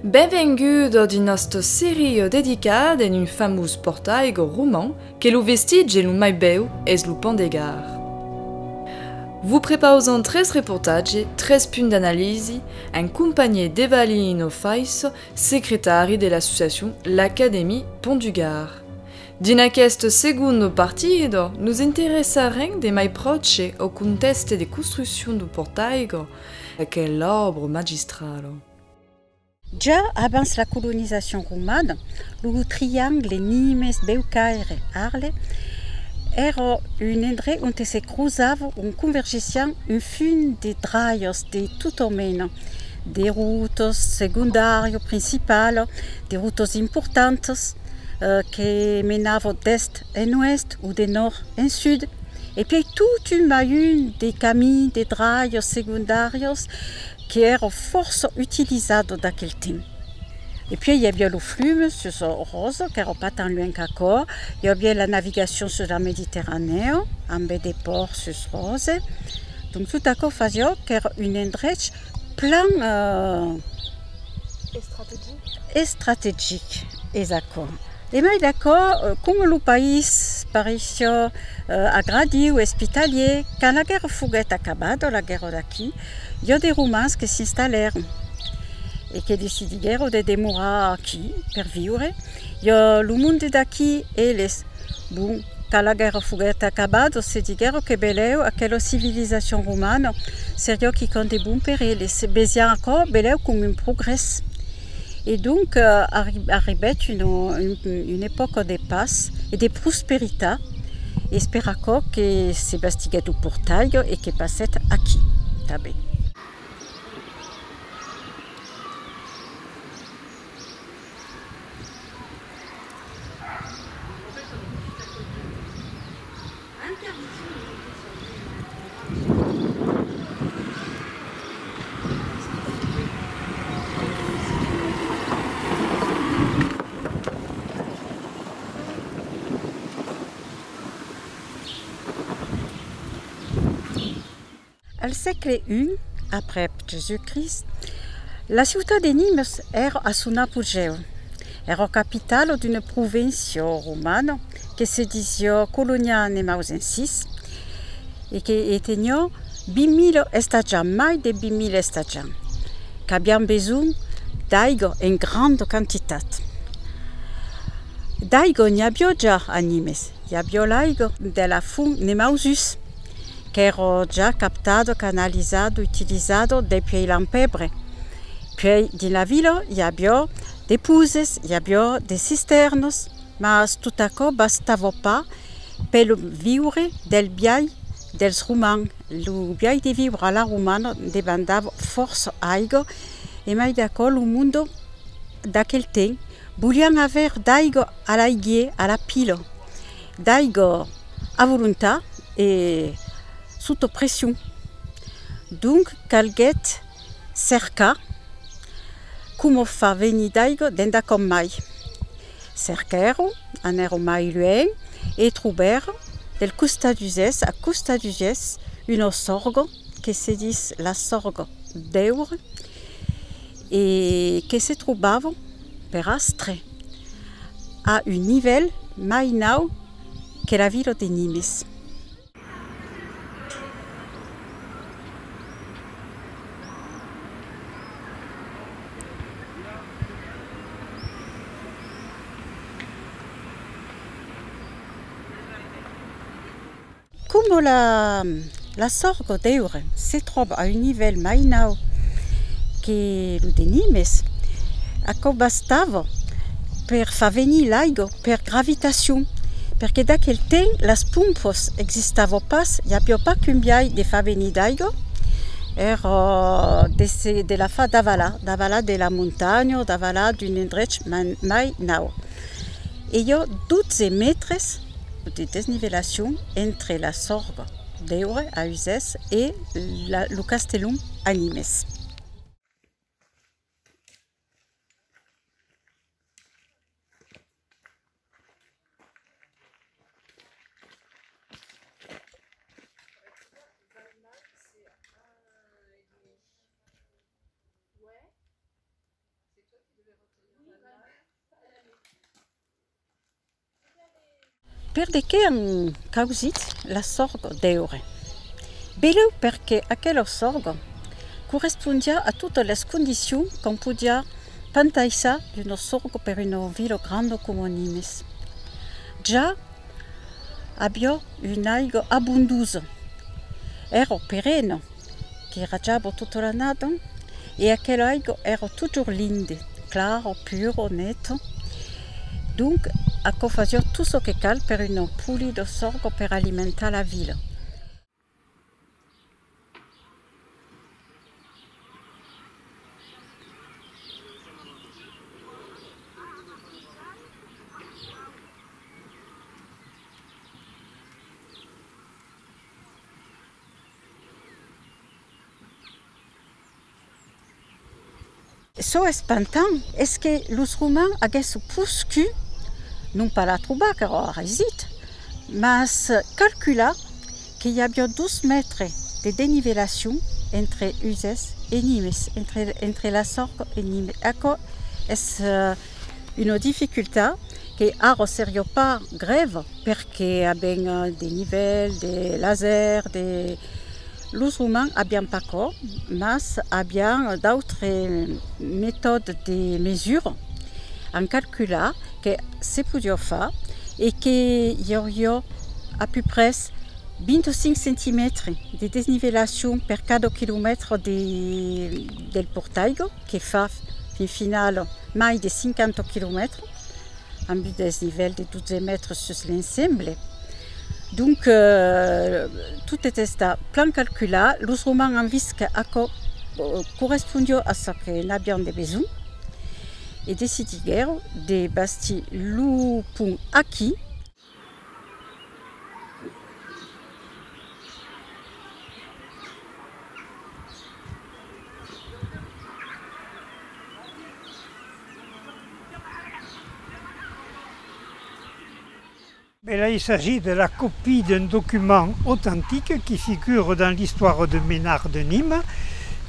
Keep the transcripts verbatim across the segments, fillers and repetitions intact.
Benvenguda dins nòsta seria dedicada en un famós pòrtaiga roman que lo vestigi lo mai bèu es lo Pont de Gard. Vos prepausam tres reportatges, tres punts d'analisi, en companhiá d'Evalina Faissa, secretari de l'associacion l'Académie Pont du Gard. Dins aquesta segonda partida, nos interessarem de mai pròche au contèxte de construccion dau pòrtaiga, aquela òbra magistrala. Ja abans la colonizacion romana, lo triangle Nimes-Beucaire-Arle èra un endrech onte se crosava, ont convergissián un fum de dralhas de tota mena, de rotas segondàrias, principalas, de rotas importantas, eh, que menavan d'èst en oèst o de nòrd en sud, e puèi tot un majun de camins, de dralhas segondàrias que èra fòrça utilizada d'aquel temps. E puèi i aviá lo flume sus Ròse, qu'èra pas tan luènh qu'aquò, i aviá la navigacion sus la Mediterranèa, ambe de pòrts sus Ròse. Donc tot aquò fasiá qu'èra un endrech plan, eh, estrategic, es aquò. E mai d'aquò, eh, coma lo país pareissiá, eh, agradiu, espitalier, quand la guèrra foguèt acabada, la guèrra d'aquí, i a de romans que s'installèron e que decidiguèron de demorar aquí per viure. I a lo monde d'aquí, eles, bon, quand la guèrra foguèt acabada, se diguèron que belèu aquela civilizacion romana seriá quicòm de bon per eles. Vesián aquò belèu coma un progrès. E donc, eh, arri-, arribèt una, un, una epòca de patz e de prosperitat, e es per aquò que se bastiguèt lo pòrtaiga e que passèt aquí tanben. Al sègle un, aprèp Jèsus-Crist, la ciutat de Nimes èra a son apogèu. Èra capitala d'una província romana que se disiá Colonia Nemausensis e que, e teniá vint mila estatjants, mai de vint mila estatjants, qu'avián besonh d'aiga en granda quantitat. D'aiga n'i aviá ja a Nimes, i aviá l'aiga de la font Nemausus, qu'èra ja captada, canalizada, utilizada dempuèi l'an pebre. Puèi, dins la vila, i aviá de poses, i aviá de cistèrnas, mas tot aquò bastava pas per lo viure del biais dels romans. Lo biais de viure a la romana demandava fòrça aiga, e mai d'aquò, lo monde d'aquel temps volián aver d'aiga a l'aiguièr, a la pila, d'aiga a volontat e sota pression. Donc, calguèt cercar coma far venir d'aiga d'endacòm mai. Cerquèron, anèron mai luènh e trobèron del costat d'Usès, a costat d'Usès, una sòrga que se ditz la Sòrga d'Eure e que se trobava per astre a un nivèl mai naut que la vila de Nimes. Coma la, la Sòrga d'Eure se tròba a un nivèl mai naut que lo de Nimes, aquò bastava per far venir l'aiga per gravitacion, perque d'aquel temps las pompas existavan pas, i aviá pas qu'un biais de far venir d'aiga, èra de se, de la far davalar, davalar de la montanha, davalar d'un endrech mai, mai naut. E i a dotze mètres de desnivelacion entre la Sòrga d'Eure a Usès e la, lo Castelon a Nimes. Per de qué an causit la sòrga d'Eure? Belèu perque aquela sòrga correspondiá a totas las condicions qu'òm podiá pantaissar d'una sòrga per una vila granda coma Nimes. Ja aviá una aiga abondosa, èra perena, que rajava tota l'annada, e aquela aiga èra totjorn linda, clara, pura, neta. Donc, aquò fasiá tot çò que cal per una polida sòrga per alimentar la vila. Çò espantant es que los romans aguèsson poscut, non pas la trobar, qu'èra aisit, mas calcular que i aviá dos mètres de desnivelacion entre Uzès e Nimes, entre, entre la Sòrga e Nimes. Aquò es, eh, una dificultat que ara seriá pas grèva, perque avèm, eh, de nivèls, de laser, de... Los romans avián pas aquò, mas avián d'autres metòdes de mesura en calcular que se podiá far e que i auriá a peu près vint-e-cinc centimètres de desnivelacion per cada quilomètre de, del portaiga, que fa fin finala mai de cinquanta quilomètres, amb un desnivèl de dotze mètres sus l'ensemble. Donc, eh, tot es estat plan calculat. Los romans an vist que aquò, eh, correspondiá a çò que n'avián de besonh e decidiguèron de bastir lo pont aquí. Mais là, il s'agit de la copie d'un document authentique qui figure dans l'histoire de Ménard de Nîmes,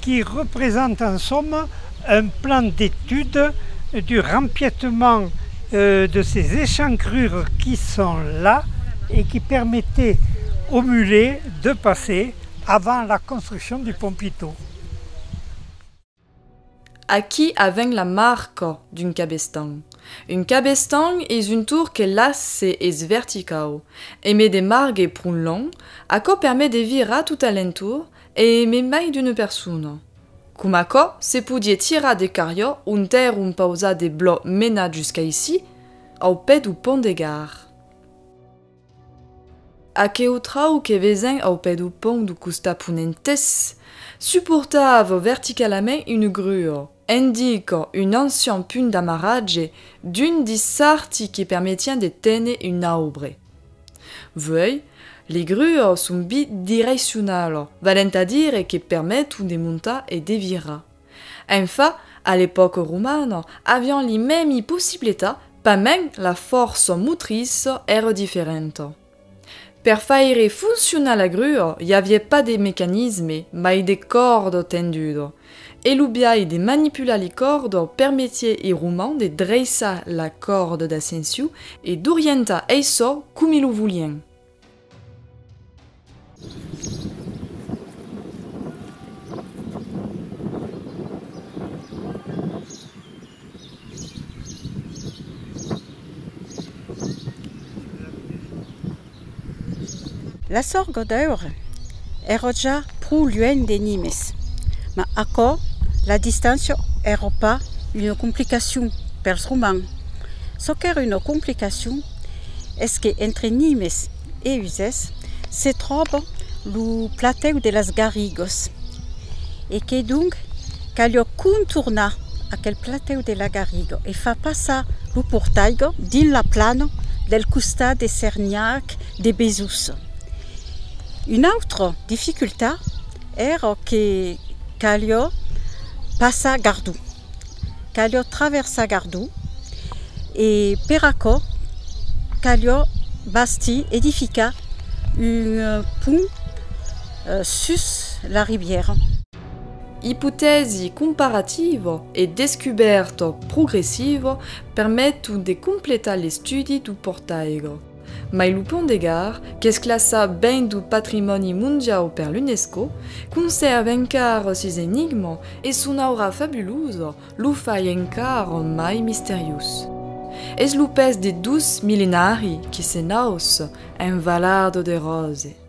qui représente en somme un plan d'étude du rempiètement, euh, de ces échancrures qui sont là et qui permettaient aux mulets de passer avant la construction du pont Pitot. Aquí avèm la marca d'un cabestan. Un cabestan es un torn que l'axe es verticau. Emé de margues pron long, aquò permet de virar tot a l'entorn e emé mai d'una persona. Coma aquò, se podiá tirar de carriòs ont èron pausats de blòcs menats jusqu'aicí, au pè dau pont de Gard. Aqueu trauc que vesèm au pè dau pont dau costat ponentés suportava verticalament una grua, indica un ancian punt d'amarratge d'un dis sartis que permetián de téner un aubre. Vuei, li gruas son bidireccionalas, valent a dire que permeton de montar e de virar. Enfin, a l'epòca romana, avián li mèmi possibilitats, pasmens la fòrça motriça èra diferenta. Per faire foncionar la grua, i aviá pas de mecanisme, mai de còrda tenduda, e lo biais de manipular li còrdas permetiá i romans de dreiçar la còrda d'ascension e d'orientar aiçò coma lo volián. La sòrga d'Eure èra ja pro luènh de Nimes, mas aquò, la distància èra pas una complicacion pels romans. Çò qu'èra una complicacion es que entre Nimes e Usès se tròba lo platèu de las Garrigas, e que donc caliá contornar aquel platèu de la Garriga e far passar lo portaiga dins la plana del costat de Cerniac de Besós. Una autra dificultat èra que caliá passar Gardon. Caliá traversar Gardon e per aquò caliá bastir, edificar un, eh, pont, eh, sus la ribièra. Ipotèsi comparativa e descubèrta progressiva permeton de completar l'estudi dau portaiga. Mai lo Pont de Gard, qu'es classat ben deu patrimòni mondiau per l'UNESCO, consèrva encara sis enigmas e son aura fabulosa lo fai encara mai misteriós. Es lo pes de dos millenari qui se nauça en Valarda de Ròse.